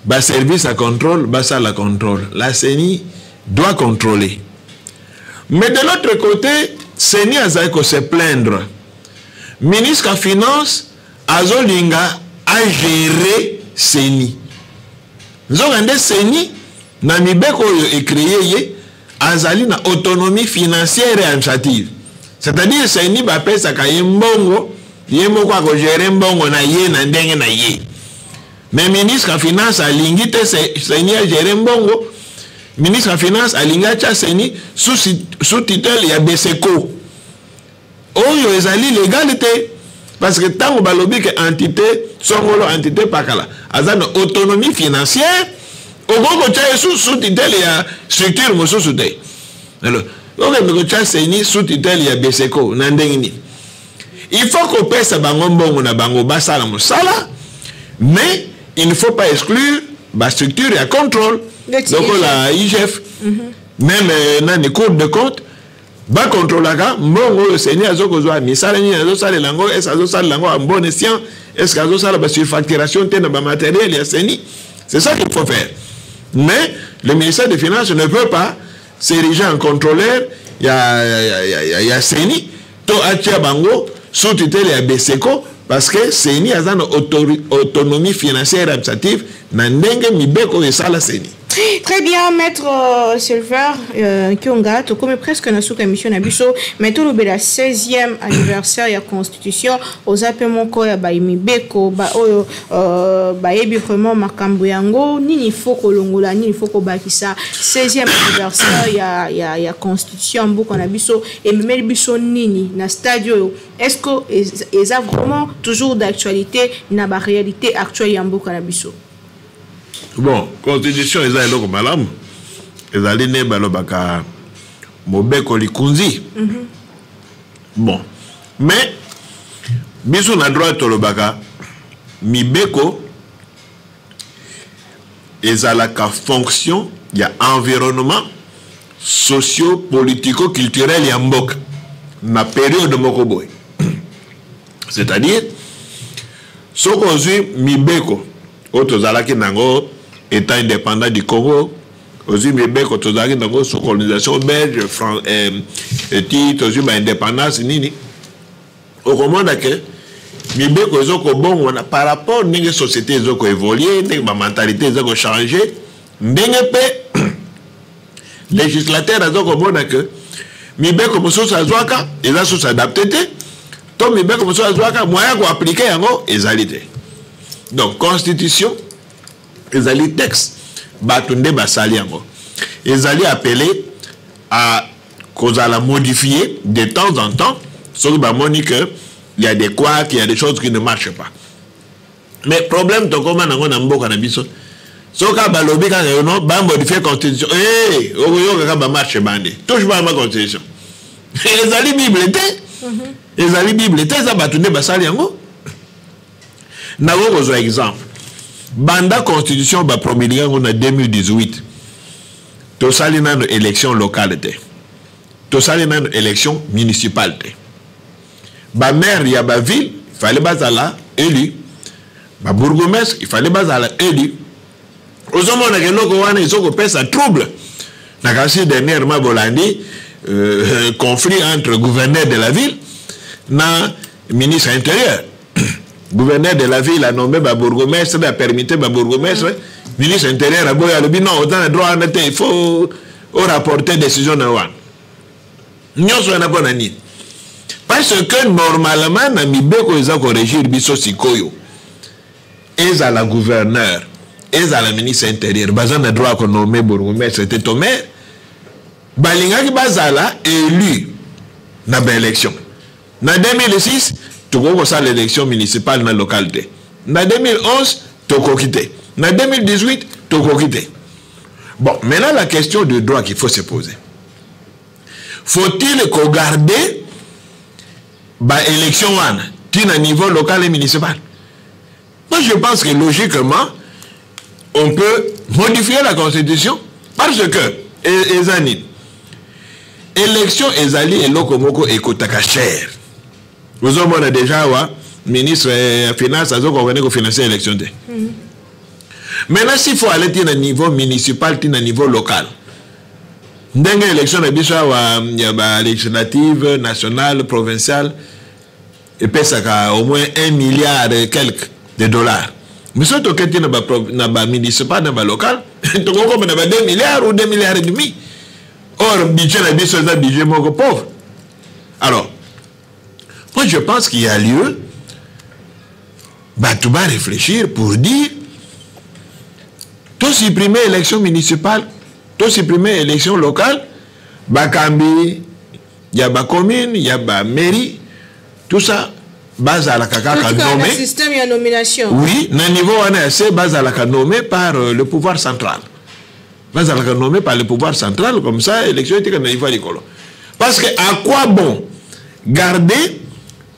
ba service à contrôle, basala contrôle. La CENI doit contrôler. Mais de l'autre côté, CENI azali ko se plaindre. Ministre ya Finance azolinga agérer CENI. Nzoka nde CENI na mibeko oyo ecréer ye azali na autonomie financière et administrative. C'est-à-dire CENI bapesaka ye mbongo, ye moko akogérer mbongo na ye na ndenge na ye. Mais ministre ya Finance alingi te CENI agérer mbongo. Ministre ya Finance alingi atya CENI sous tutelle ya BCECO. Oyo ezali légal te. Parce que ntango balobi ke entité songolo, entité pakala aza na autonomie financière, okoki kotya ye sous tutelle ya structure mosusu te. Alors okende kotya CENI sous tutelle ya BCECO na ndenge nini? Il faut kopesa bango mbongo na bango, basala mosala, mais il ne faut pas exclure bastructure ya contrôle lokola IGF, même nani, Cour de compte, bakontrolaka mbongo oyo CENI azokozwa, misala nini azosalela yango, est azosalela yango en bon escient, est ce que azosala basurfacturation te na bamatériel ya CENI. C'est ça qu'il faut faire. Mais le ministère des Finances ne peut pas s'ériger en contrôleur ya CENI to atia bango sous tutelle ya BCECO, parce que CENI aza na autonomie financière administrative na ndenge mibeko oyo esala CENI. Très bien, maître Silver Kionga, tokomi presque na suka émission na biso, mais tolobela 16e anniversaire ya constitution. Oza pe moko ya baimibeko ba oyo bayebi vraiment makambo yango, nini faut kolongola, nini faut kobakisa? 16e anniversaire ya constitution mboka na biso ememeli biso nini na stade oyo? Est-ce que eza vraiment toujours d'actualité na ba réalité actuelle ya mboka na biso? Bon, constitution eza eloko malamu, ezali nde balobaka mobeko likunzi. Bon, mais biso na droit tolobaka mibeko ezalaka fonction ya environnement socio politico culturel ya mboka na période moko boye. C'est-à-dire soki ozwi mibeko oyo tozalaki nango état indépendant du Congo, ozwi mibeko tozalaki nango sous colonisation belge, eti tozwi baindépendance nini, okomona ke mibeko ezokobongwana par rapport ndenge société ezokoévolue, ndenge bamentalité eza kochange, ndenge mpe législateur azokomona ke mibeko mosusu azwaka eza susu adapté te, to mibeko mosusu azwaka, moyen koappliquer yango ezali te. Donc constitution ezali texte, bato nde basali yango, ezali appelé à kozala modifié de temps en temps soki bamoni que il y a des couacs, il y a des choses qui ne marchent pas. Mais problème tokoma nango na mboka na biso, soki balobi kaka no bamodifie constitution, eh, okoyoka kaka bamarche bande, touche pas ma constitution. Ezali Bible te, ezali Bible te, eza bato nde basali yango. Nako kozwa exemple, banda constitution bapromulgué yango na 2018, tosali nano élection locale te, tosali nano élection municipale te. Bamaire ya baville, il fallait bazala élu, babourgmestre, il fallait bazala élu. Ozomonaka eloko wana ezokopesa trouble na kasi. Dernièrement bolandi conflit entre gouverneur de la ville na ministre intérieur. Gouverneur de la ville a nommé babourgmestre, apermuté babourgmestre. Ministre intérieur aboyi, alobi non, oza na droit wana te, il faut orapporter décision na wana nyonso wana. Mpo na nini? Parce que normalement na mibeko eza korégir biso sikoyo, ezala gouverneur, ezala ministre intérieur, baza na droit ya konommer bourgmestre te to maire. Balingaki bazala élu na baélection. Na 2006 tokoki kosala élection municipale na locale te, na 2011 tokoki te, na 2018 tokoki te. Bon, maintenant la question de droit qu'il faut se poser: faut-il kogarder baélection wana? Ti na niveau local et municipal. Moi, je pense que logiquement, on peut modifier la constitution parce que eza nini? Élection ezali eloko moko ekotaka cher. Ozomona déjà awa ministre ya finance azokokende kofinancer élection te. Maintenant, s'il faut aller ti na niveau municipal, ti na niveau local, ndenge élection na biso awa ya balégislative nationale, provinciale, epesaka au moins 1 milliard et quelque de dollars, mais soki toketi na bamunicipal, na balocal, tokokoma na ba 2 milliards ou 2 milliards et demi. Or budget na biso eza budget moko pauvre. Alors moi, je pense qu'il y a lieu bato ba réfléchir pour dire: tosupprimer élection municipale, tosupprimer élection locale. Bakambi ya bacommune, ya bamairie, tout ça, bazalaka kaka nommé. Système ya nomination. Oui, na niveau wana ya se, bazalaka nommé par le pouvoir central, bazalaka nommé par le pouvoir central. Comme ça, élection etika na niveau ya likolo. Parce que à quoi bon garder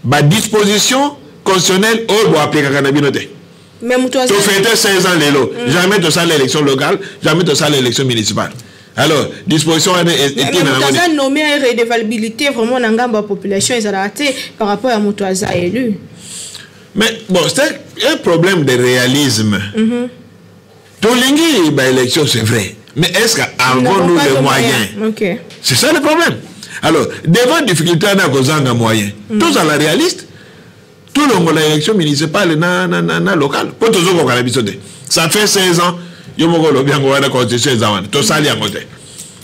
badisposition constitutionnelle oyo boaplikaka na bino te? Mais moto aza Tofêter 16 ans lelo, jamais tosala élection locale, jamais tosala élection municipale. Alors disposition wana etina moto aza nommé, redevabilité vraiment na ngambo ya population ezalaka te par rapport ya moto aza élu. Mais bon, c'est un problème de réalisme. Tolingi baélection, c'est vrai, mais est-ce qu'avons-nous les moyens? C'est ça le problème. Alors, devant difficulté wana ya kozanga moyen, tozala réaliste, tolongola élection municipale na locale, mpo tozokoka na biso te. Ça fait 16 ans, yo moko olobi yango wana, constitution eza wana, tosali yango te.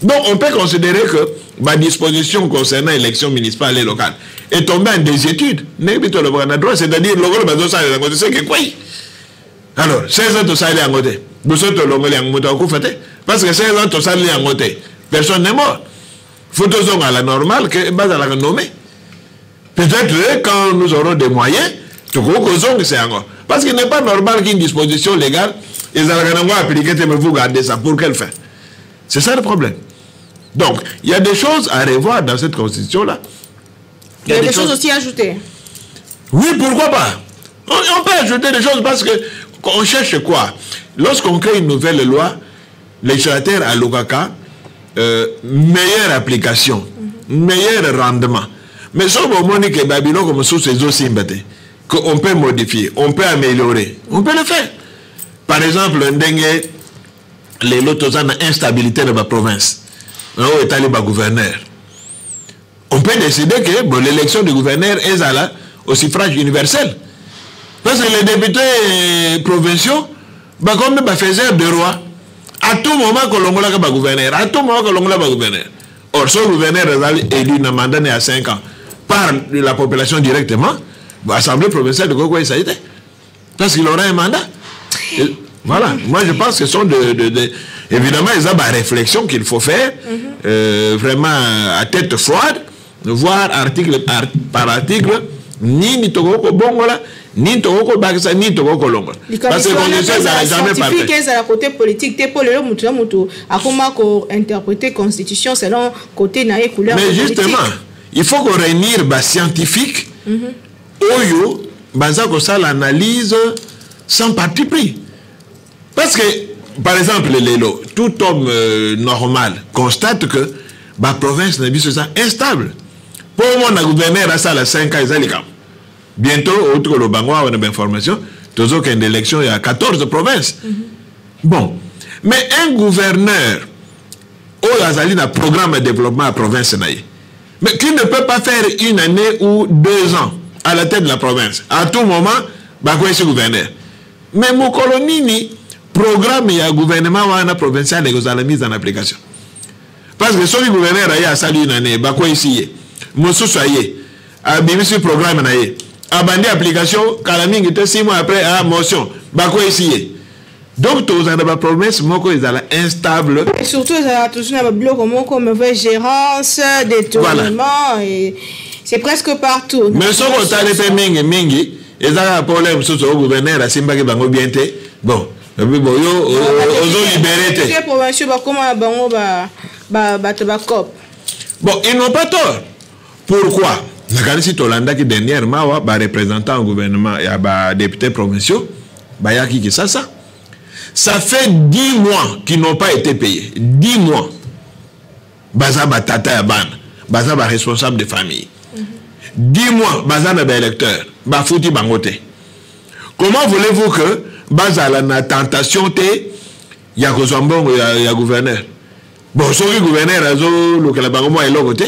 Donc on peut considérer que badisposition concernant élection municipale et locale est tombée en désuétude, ndenge bi tolobaka na droit, c'est-à-dire lokolo bazosalela yango te, c'est que kwei. Alors 16 ans tosali yango te, biso tolongoli yango, moto akufa te, parce que 16 ans tosali yango te, personne n'est mort. Faut tozonga à la normale, que bazalaka nommé. Peut-être quand nous aurons des moyens, tokoki kozongisa yango, parce qu'il n'est pas normal qu'une disposition légale ezalaka nango appliqué te, mais vous gardez ça pour quelle fin? C'est ça le problème. Donc il y a des choses à revoir dans cette constitution là. Il y a des choses aussi à ajouter. Oui, pourquoi pas? On peut ajouter des choses, parce que on cherche quoi? Lorsqu'on crée une nouvelle loi, législateur alukaka meilleure application, meilleur rendement. Mais soki bomoni ke babiloko mosusu ezosimba te, qu'on peut modifier, on peut améliorer, on peut le faire. Par exemple, ndenge lelo toza na instabilité na baprovince oyo etali bagouverneur, on peut décider que bon, l'élection du gouverneur ezala au suffrage universel, parce que les députés provinciaux bakomi bafaiseur de roi, à tout moment kolongolaka bagouverneur, à tout moment kolongola bagouverneur. Or so gouverneur ezali élu na mandat ya 5 ans par la population directement, bon, assemblée provinciale de kokweyisa ye te, parce qu'il aura un mandat. Et voilà, moi je pense que ce sont évidemment eza baréflexion qu'il faut faire vraiment à tête froide, voir article par article nini tokoki kobongola, nini tokoki kobakisa, nini tokoki kolongola, parce que condition ezala jamais parfait. Ezala côté politique te, mpo lelo motu na motu akoma kointerpréter constitution selon côté na ye, couleur. Mais justement, il faut koréunir bascientifique oyo baza kosala analyse sans parti pris. Parce que par exemple lelo, tout homme normal constate que baprovince na biso eza instable. Mpo omona gouverneur asala 5 ans, eza likambo. Bientôt, outi koloba ngo awa na bainformation, tozokende élection ya 14 provinces. Bon, mais un gouverneur oyo azali na programme de développement ya province na ye, mais qui ne peut pas faire une année ou 2 ans à la tête de la province, à tout moment bakwesi gouverneur, mais mokolo nini programme ya gouvernement wana provincial ekozala mise en application? Parce que soki gouverneur aye, asali une année, bakweyisi ye, mosusu aye, abimisi programme na ye, abandi application, kala mingi te, 6 mois après, a motion, bakweyisi ye. Donc tozala na bapromesse moko ezala instable. Et surtout ezala toujours na babiloko moko, mauvaise gérance, détournement, voilà. Et c'est presque partout. Mais soki otali mpe mingi mingi, eza kaka problème mosusu oyo gouverneur asimbaki bango bien te. Bon, bon, yo ozolibérer te. Provinciaux bakoma bango bato bacop. Bon, ils n'ont pas tort. Pourquoi? Nakanisi tolandaki dernièrement awa bareprésentant ya gouvernement ya badéputé provinciaux bayaki Kisasa. Ça fait 10 mois qu'ils n'ont pas été payés. 10 mois. Baza batata ya bana, baza baresponsable de famille. 10 mois, baza na baélecteur, bafuti bango te. Comment voulez-vous que bazala na tentation te ya kozwa mbongo ya gouverneur? Bon, soki gouverneur azolukela bango mwa eloko te,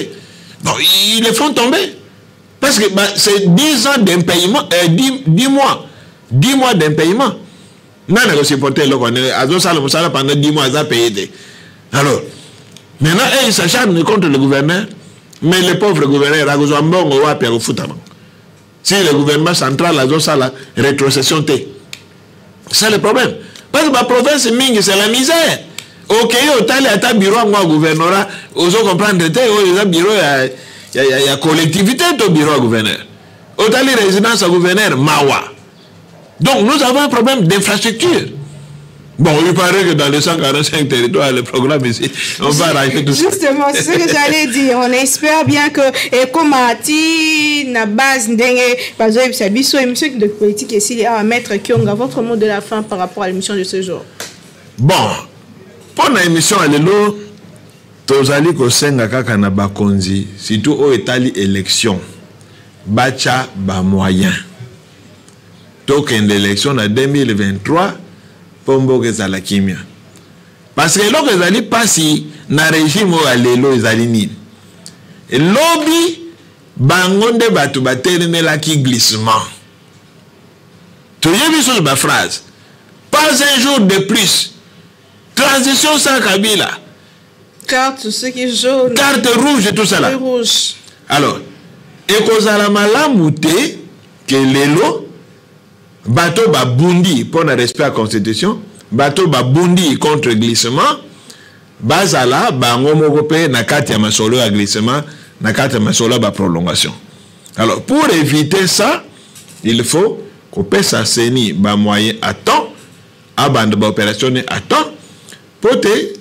bon, ils les font tomber. Parce que bah, c'est 10 ans d'impayement, 10 mois, 10 mois d'impayement. Nani akosupporter eloko wana? Azosala mosala pendant 10 mois, aza payé te. Alors maintenant, ils s'acharnent contre le gouverneur, mais le pauvre gouverneur akozwa mbongo wapi akofuta bango si le gouvernement central azosala rétrocession te? C'est le problème, parce que baprovince mingi, c'est la misère. Okei, otali ata bureau yango ya gouvernorat, ozo comprendre te oyo eza bureau ya collectivité to bureau ya gouverneur. Otali résidence ya gouverneur, mawa. Donc nous avons un problème d'infrastructure. Bon, il paraît que dans les 145 territoires, le programme ici, on va arranger tout ça. Justement, c'est ce que j'allais dire. On espère bien que, et comme ati na base ndenge bazoyebisa biso, émission de politique ici, à Maître Kionga, votre mot de la fin par rapport à l'émission de ce jour. Bon, pour l'émission ya lelo, tozali kosenga kaka na bakonzi, surtout oyo etali élection, batya bamoyen, tokende élection na 2023 mpo mboka ezala kimia. Parce que eloko ezali mpasi na régime oyo ya lelo ezali nini? Lobi bango nde bato batelemelaki glissement. Toyebi soki baphrase "pas un jour de plus", "transition sans Kabila", carte ce qui est jaune, carte rouge et tout ça là. Rouge. Alors ekozala malamu te ke lelo bato babundi mpo na respect ya constitution, bato babundi contre glissement, bazala bango moko mpe na kati ya masolo ya glissement, na kati ya masolo ya baprolongation. Alors pour éviter ça, il faut kopesa CENI bamoyen à temps, abanda baopération ne à temps, mpo te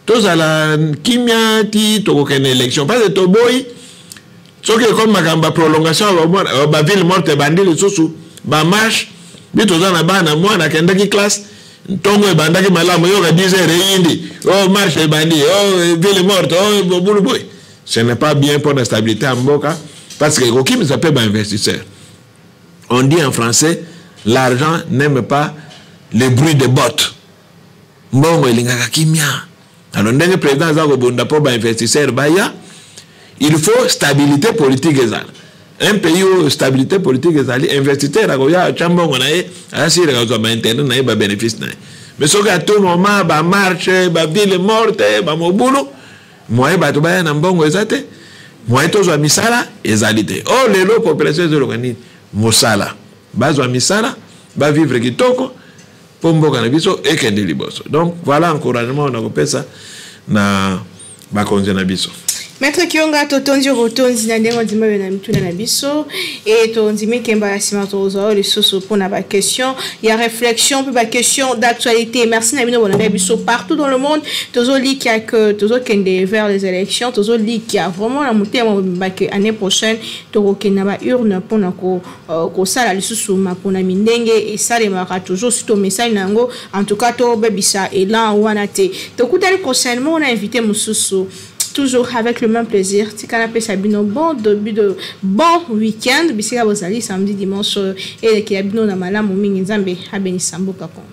tozala kimia ti tokokende élection. Parce que toboyi soki ekomi makambo ya prolongation, baville morte ebandi lisusu, bamarche. Bi toza na bana, mwana akendaki classe, ntongo ebandaki malamu, yoka 10 heures eyindi, oh marche ebandi, oh ville morte, oh bobulu boye. Ce n'est pas bien pour la stabilité ya mboka, parce que ekokimisa mpe bainvestisseur. On dit en français: l'argent n'aime pas le bruit de bottes. Mbongo elingaka kimia. Alors ndenge président aza kobunda mpo bainvestisseur baya, il faut stabilité politique ezala. Un pays oyo stabilité politique ezali, investisseur akoya, atya mbongo na ye, asireka kozwa baintérêt na ye, babénéfice na ye. Mais soki à tout moment bamarche, baville morte, bamobulu, moye bato baya na mbongo eza te, moye tozwa misala ezali te. Oyo lelo population ezoloka nini? Mosala. Bazwa misala, bavivre kitoko mpo mboka na biso ekende liboso. Donc voilà encouragement na kopesa na bakonzi na biso. Maître Kionga, totondi yo botondi na ndenge ondima oyo na mituna na biso e tondimi kemba ya nsima tozwa oyo lisusu mpona baquestion ya réflexion mpe baquestion d'actualité. Merci na bino bolanda biso partout dans le monde. Tozolikia ke tozokende vers les élections, tozolikia vraiment na motema mobimba ke année prochaine tokokende na baurne mpona kosala lisusu maponami ndenge esalemaka toujours. Si tomesali na yango, en tout cas tobebisa élan wana te. Tokutani prochainement na invité mosusu, toujours avec le même plaisir. Tika napesa bino bon début de bon week-end bisika bozali. Samedi, dimanche elekela bino na malamu mingi. Nzambe abenisa mboka Kongo.